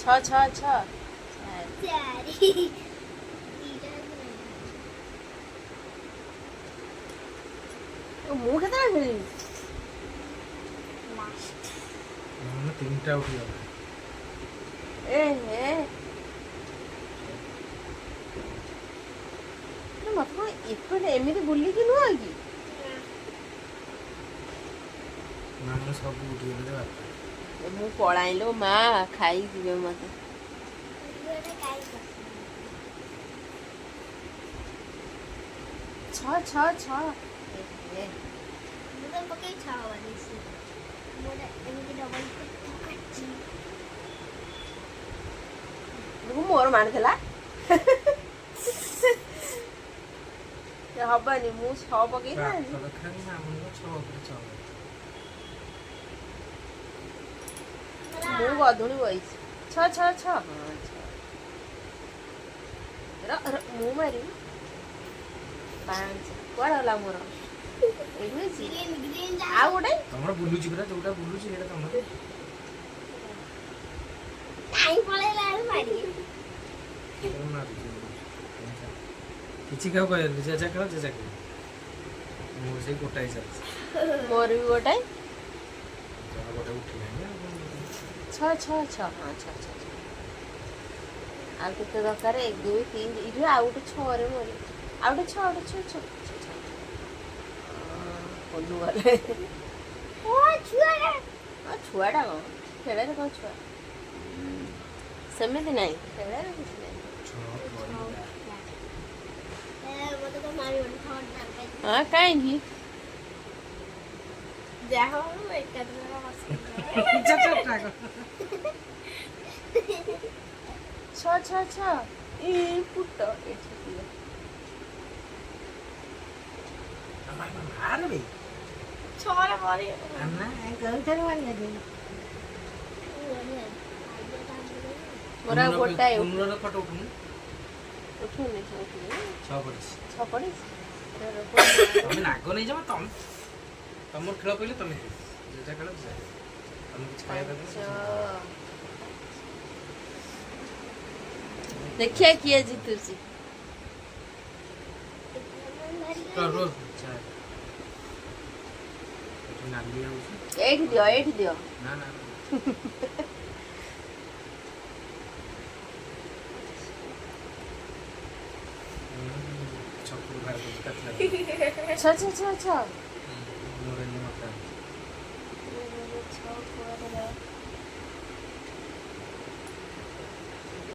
ଛଅ, ଛଅ, ଛଅ, ଚାରି। ଚାରି, ଦିଟା। ମୁଁ କେତେବେଳେ ଖେଳିବି? ଲାଷ୍ଟ। ମାନେ ତିନିଟା ଉଠିଗଲା। ଏ ହେ, ମତେ କଣ ଏପଟେ ଏମିତି ବୁଲିକି ନୁହଁ କି? ମାନେ ସବୁ ଉଠିଗଲେ ରେ ବାପା। ଏ ମୁଁ ପଳାଇଲୋ ମା, ଖାଇଯିବେ ମତେ। ଗୋଟେ ଗାଈ। ଛଅ, ଛଅ, ଛଅ, ଏ ହେ। ମୁଁ ତ ପକେଇ ଛଅ ବାଜିଛି। ମୁଁ ଗୋଟେ ଏମିତି ଡବଲ କାଟିଛି। ଦେଖୁ, ମୋର ମାରିଥିଲା। ହବନି, ମୁଁ ଛଅ ପକେଇଥାନ୍ତି। ବାପ ଦେଖାନି, ମାମୁଁଙ୍କ ଛଅ ଉପରେ ଛଅ। ମୁଁ ଗଧୁଣି ବଇଛି। ଛଅ, ଛଅ, ଛଅ, ହଁ, ଛଅ। ର ର, ମୁଁ ମାରିବି। ପାଞ୍ଚ କୁଆଡ଼େ ଗଲା ମୋର? ଏଇଠି ଅଛି। Green, green. ଆଉ ଗୋଟେ। ତମର ବୁଲୁଛି ପୁରା, ଯୋଉଟା ବୁଲୁଛି ସେଇଟା ତମର। କାଇଁ ପଳେଇଲା ବେଳୁ ମାରିବି। ତମର ମାରୁଛି। କିଛି କାହାକୁ କହିବନି। ଜେଜା ଖେଳ, ଜେଜା ଖେଳ। ମୋର ସେଇ ଗୋଟାଏ ଚାଲିଛି। ମୋର ବି ଗୋଟାଏ। ଯାହା ଗୋଟେ ଉଠିଲାଣି, ଆଉ କଣ କରିବି? ଛଅ, ଛଅ, ଛଅ, ହଁ, ଛଅ, ଛଅ, ଛଅ। ଆଉ କେତେ ଦରକାର? ଏକ, ଦୁଇ, ତିନି। ଏଇଠି ଆଉ ଗୋଟେ ଛଅରେ ମରି। ଆଉ ଗୋଟେ ଛଅ, ଆଉ ଗୋଟେ ଛଅ, ଛଅ, ଛଅ, ଛଅ। ପଲୁ ଗଲେ। ଓ ଛୁଆଟା। ହଁ, ଛୁଆଟା କ'ଣ ଖେଳରେ? କ'ଣ ଛୁଆ ସେମିତି ନାହିଁ, ଖେଳରେ କିଛି ନାହିଁ। ଛଅ ପଡ଼ିଲା। ଏ ମତେ ତ ମାରିବନି ଥଣ୍ଡା। ହଁ, କାହିଁକି? ଯାହା ହଉ, ଏକାଥରେ ଯା, ଯା, ଯା। ଛଅ, ଛଅ, ଛଅ। ଏ ପୁଟ ଏଠି ଦିଅ। ମାର ବେ। ଛଅରେ ମାରି। ନା, କୋଉଥିରେ ମାରିବ? ମୋର ଆଉ ଗୋଟାଏ। କୁନୁର ଫଟୋ ଉଠୁନି। ଉଠୁନି, ଉଠୁନି। ଛଅ ପଡ଼ିଛି। ଛଅ ପଡ଼ିଛି। ତମେ ନାଗ ନେଇଯାଅ। ତମେ ତମର ଖେଳ କହିଲେ ତମେ ଖେଳ। ଜେଜା ଖେଳ, ଜେଜା ଖେଳ। ତମେ କିଛି କହିବା ପାଞ୍ଚ। ପାଇଁ। ଦେଖିବା କିଏ ଜିତୁଛି। ରୁହ, ଚାରି। ଏଠି ନାଲି ହେଉଛି। ଏଇଠି ଦିଅ, ଏଇଠି ଦିଅ। ନା ନା ନା। ଛକରୁ ବାହାର କରୁଛି, କାଟିଲା। ଛଅ, ଛଅ, ଛଅ, ଛଅ।